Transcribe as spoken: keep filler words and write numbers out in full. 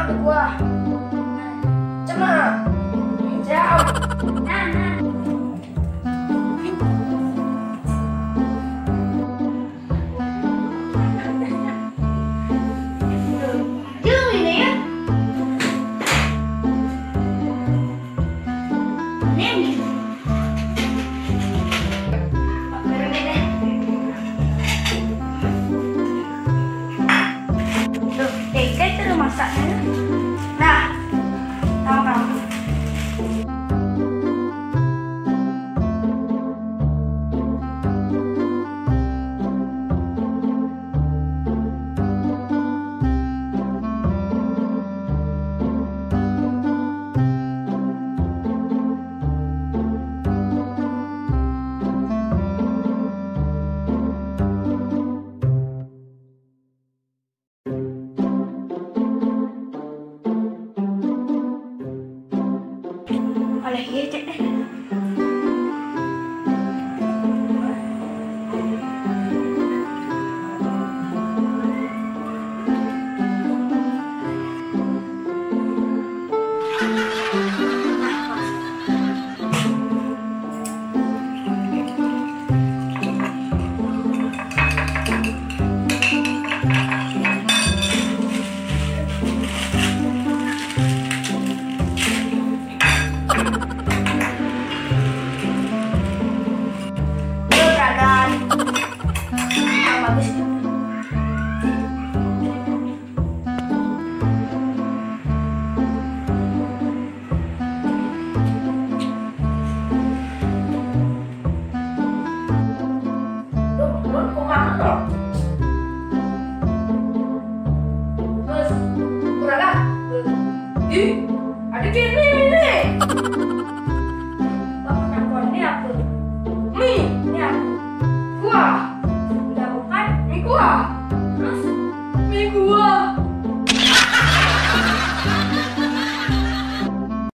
Wah. Cuma. Jauh. Nah, nah. Jauh ini ya. Ini. Tuh, tega itu udah masaknya. Nah, tahu kamu. Oleh iya, Cek, deh. Juragan. Yang bagus. Loh, loh, kok kangen loh? Terus, juragan. Ih, ada gini.